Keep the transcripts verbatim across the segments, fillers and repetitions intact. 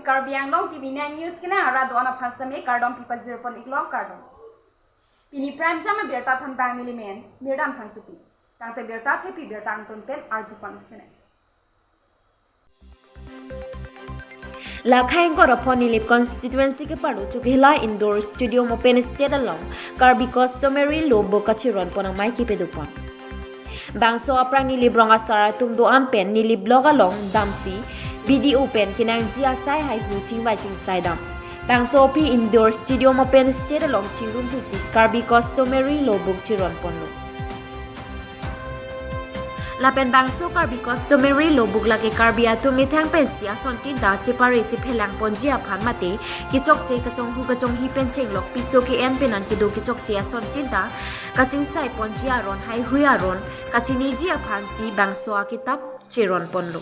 Karbi Anglong T V nine News kina ara do-an aphan sitame kardom pi pajirpon iklo, kardom. Pini prime time abirta thanbang neli men Mirdam Phangchopi. Tangte birta thepi birta angton pen arjupon sene. Lakha ingkoi ra pho Nilip constituency kepado Chokihola indoor stadium open stage along Karbi customary law book kachironpon amei kepadopon. Bangso aphrang Nilip rong asar atum do-an pen Nilip block along damsi B D O pen kenangji asai haihui chingvai chingsai dam. Bangso aphi indoor stadium open stage along chingrum thusi Karbi customary law book chironponlo. Lapen bangso Karbi customary law book lake Karbi atum methang pensi asontin ta chepare chephelangponji aphan mate kechokche kachonghu kachonghi pen chenglok piso ke-en penan kedo kechokche asontin ta kachingsaiponji aron haihui aron kachiniji aphansi bangso akitap chironponlo.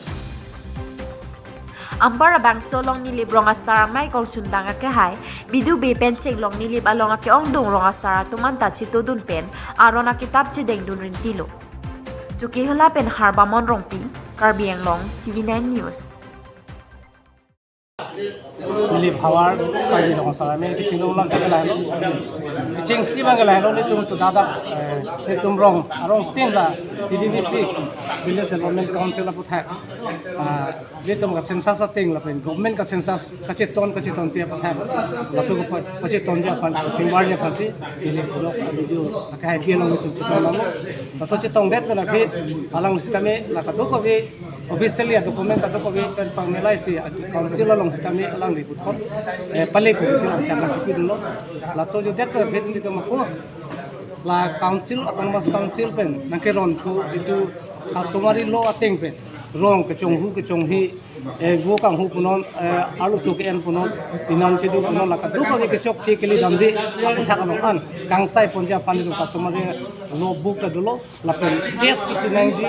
Anpar abangso along Nilip rong asar amei kongchunbang akehai B D O pen chenglok Nilip along ake-ongdung rong asar atum anta chitodun pen aron akitap chedengdun rintilo. Chokihola pen Harbamon Rongpi, Karbi Anglong T V nine News. Nilip havar Karbi rong asar amei kechingdun lang kachelai lo. Kechingsi abang kelai lo, netum tu dadak, eh, netum rong arong tin la T D B C, Village Development Council aputhak. Ah, netum ka census ateng lapen government ka census kacheton kacheton ti aputhak. Laso ka kachetonji aphan, chingbarji aphansi Nilip block a B D O akehai along netum chetong lang. Laso chetongdet pen aphi alang sitame la kadokave officially a document kadokave pen pangmelaisi council along sitame alangli puthot, eh, pale council ang chakla chipidunlo. Laso judet pen aphi netum ako la council, autonomous council pen nangkeronthu jitu customary law ateng pen rong kechonghu kechonghi, eh, vo kanghu punon, eh, arloso ke-en punon, penan kedo punon, la kadokave kechokche kali damde aputhak along an kangsaiponji aphan netum customary law book ta dolo. Lapen case kepi nangji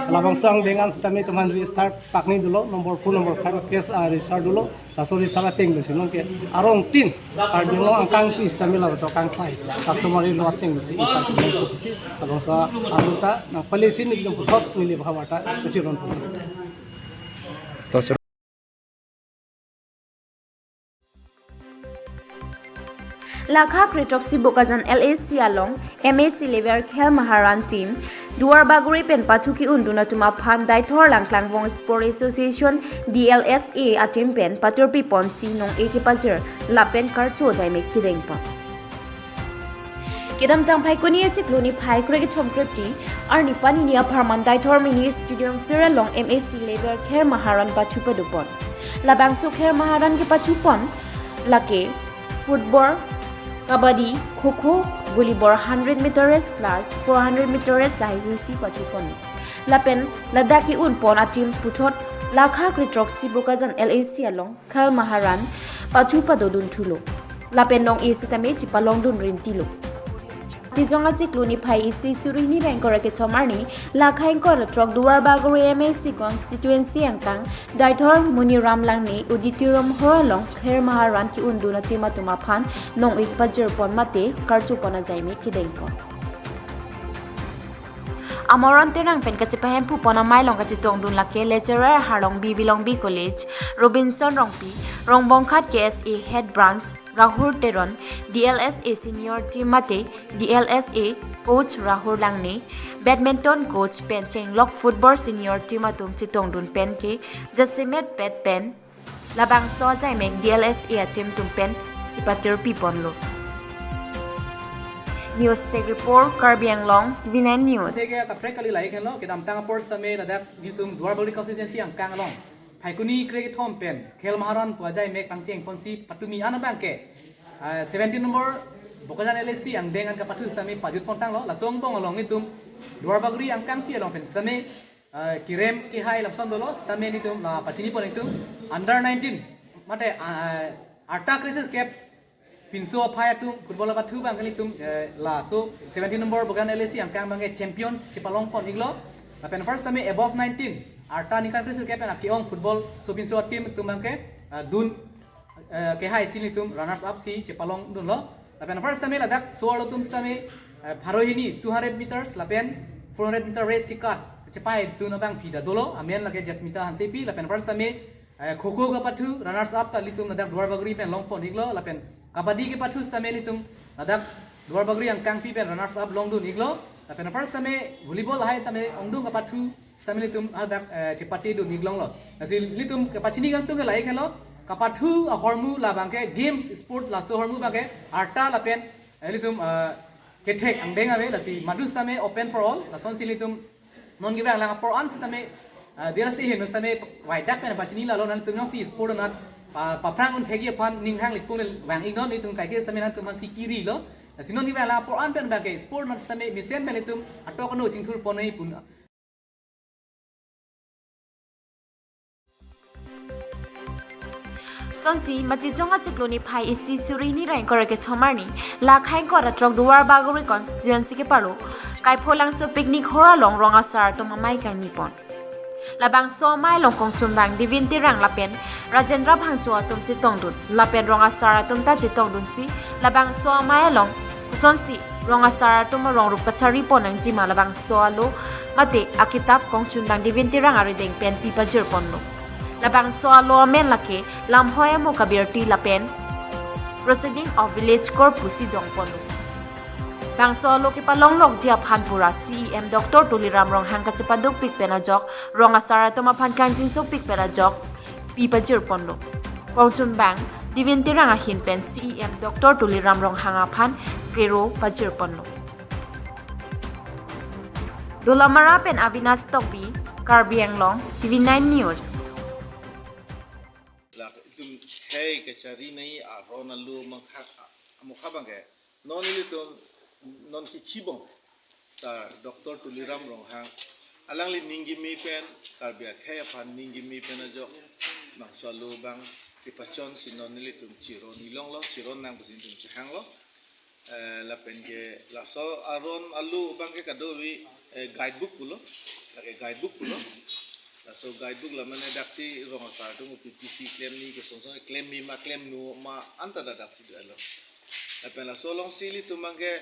labangso angdeng an sitame teman register pakni dolo, number four, number five case, ah, register dolo. Laso register ateng pensi nonke arong tin Karbi Anglong angkangpi sitame laso kangsai customary law ateng pensi isar pensi labangso arlo ta nangpalesi netum puthot Nilip havar ta kachironpo. Lakha kre throksi Bokajan L A C along M A C level Khel Maharan team Duarbagori pen pachu ke-undun atum aphan Deithor Langklangvong Sport Association D L S A a team pen paturpiponsi nong-e kepajir lapen karcho jaimek kedengpon. Kedamtang Phaikuni achiklo niphai krekethom krephi arni panini apharman Deithor Mini Stadium field along M A C level Khel Maharan pachu padopon. Labangso Khel Maharan kepachupon lake football, kabaddi, kho kho, volleyball, hundred meter race plus four hundred meter race lahaihuisi pachupon. Lapen ladak ke-unpon a team puthot Lakha kre throksi Bokajan L A C along Khel Maharan pachu padodunthulo. Lapen nong-e sitame chipalongdun rintilo. Tijong achiklo niphai isi suri hini ra ingkoi ra kethom arni, Lakha ingkoi ra throk Duarbagori M A C constituency angkang, Deithor Moniram Langne Auditorium Hall along Khel Maharan ke-undun a team atum aphan nong-e pajirpon mate karchopon ajaimek kedengpon. Amoron Terang pen kachepahemphu pon amei along kachetongdun lake lecturer Harlongbi Bilongbi College, Robinson Rongpi, Rongbongkhat K S A Head Branch, Rahul Teron, D L S A senior team mate D L S A coach Rahul Langne, badminton coach pen chenglok football senior team atum chetongdun pen ke jasemet pet pen labangso ajaimek D L S A a team atum pen chipaturpiponlo. News Desk Report, Karbi Anglong, T V nine News. Theke kaprek kali lahai henlo, kedamtang apor sitame ladak netum Duarbagori constituency angkang along Phaikuni krekethom pen Khel Maharan pu ajaimek pangchengponsi patumi an abang ke, ah, seventeen number Bokajan L A C angdeng an kapathu sitame pajutpon tanglo. Laso angbong along netum Duarbagori angkangpi along pen sitame, ah, kirem kehai lapuson dolo, sitame netum la pachinipon netum under nineteen mate, ah, arta kresirkep pinso aphai atum football apathu abang ke netum, eh, laso seventeen number Bokajan L A C angkang abang ke champions chipalongpon iklo. Lapen apar sitame above nineteen, arta ningkan kresirkep pen ake-ong football so pinso a team atum abang ke, ah, dun, eh, kehaisi netum runners up si chipalongdunlo. Lapen apar sitame ladak so arlo atum sitame, eh, pharo hini two hundred meters lapen four hundred meter race kekat chepaidun abangpi ta dolo. Amen lake Jasmita Hansepi. Lapen apar sitame Eh, kho kho kepathu runners up ta ilitum ladak Duarbagori pen longpon iklo, lapen kabaddi kepathu sitame ilitum ladak Duarbagori angkangpi pen runners up longdun iklo, lapen apar sitame volleyball hai tame ongdung kepathu sitame ilitum ladak, eh, chepatedun iklonglo. Lasi ilitum kepachini kangtung ke lahai helo, kepathu ahormu labangke games sport laso ahormu abangke arta lapen, eh, ilitum, eh, kethek angdeng ave, lasi madu sitame open for all, lasonsi ilitum non kevang lang apor an sitame, ah, dia lasi hin sitame vaidak pen pachini lalo, nangtum jongsi sport anat pa, paphrang un thekji aphan ning hang likpung le vang iknon, ilitum kaike sitame nangtum aphansi kirilo. Lasi non kevang lang apor an pen abangke sport anat sitame mesen pen ilitum atok ano chingthur pon nangji pun. Sonsi, Matichong achiklo niphai isi suri hini ra ingkoi ra kethom arni, la khaingkor atrok Duarbagori constituency keparlo Kaipholangso picnic hall along rong asar atum amei kangni pon. Labangso amei along Kongchunbang Divin Terang lapen Rajendra Phangcho atum chetongdun, lapen rong asar atum ta chetongdunsi, labangso amei along kosonsi rong asar atum arong rup kachari pon nangjima, labangso alo mate akitap Kongchunbang Divin Terang arideng pen pi pajir ponlo. Labangso alo amen lake Lamhoi amo kabirti lapen Proceeding of Village Court pusi jong ponlo. Bangso alo kepalonglokji aphan pura C E M Doctor Tuliram Ronghang kachepadukpik pen ajok, rong asar atum aphan kangjingsopik pen ajok pi pajir ponlo. Kongchunbang Divin Terang ahin pen C E M Doctor Tuliram Ronghang aphan kero pajir ponlo. Dolamara pen Avinash Tokbi, Karbi Anglong, T V nine News. La itum khei kachari nangji aron alo mangkha amokha abangke non ilitum non kichibong Sir Doctor Tuliram Ronghang, alangli ning kimi pen, Karbi akhei aphan ning kimi pen ajok bangso alo abang kepachonsi non ilitum chiron ilonglo, chiron nang pusi ilitum chehanglo. Eh, lapen ke laso aron alo abangke kadokave, eh, guidebook pulo, lake guidebook pulo. Laso guidebook la mane daksi rong asar atum P P C klemji, kosonson klemji ma klemnoi ma anta daksi dolo. Lapen laso alongsi ilitum abangke,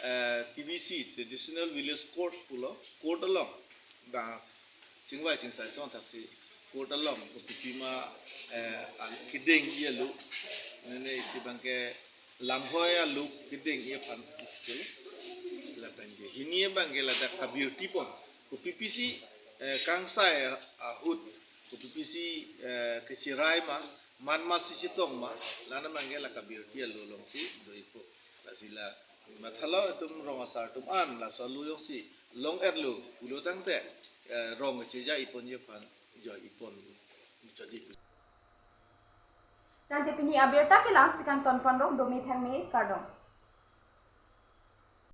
eh, T V C, Traditional Village Court pulo, court along bang chingvai chingsai asonthotsi court along kopipi ma, eh, al-, kedengji alo, mane isi abangke Lamhoi alo kedengji aphan isi. Lapen ke hini abangke ladak kabirti pon, kopipi si, eh, kangsai ahut, kopipi si, eh, kechirai ma, man masi chetong ma, la-an abangke la kabirti alo alongsi do-ikpo. Lasi la mathalo itum rong asar atum an laso alo jongsi long-etlo pulo tangte, eh, rong cheja iponji aphan jo ipon muchotji. Tangte pini abirta ke la-ansi kangton ponlo, dome thangme, kardom.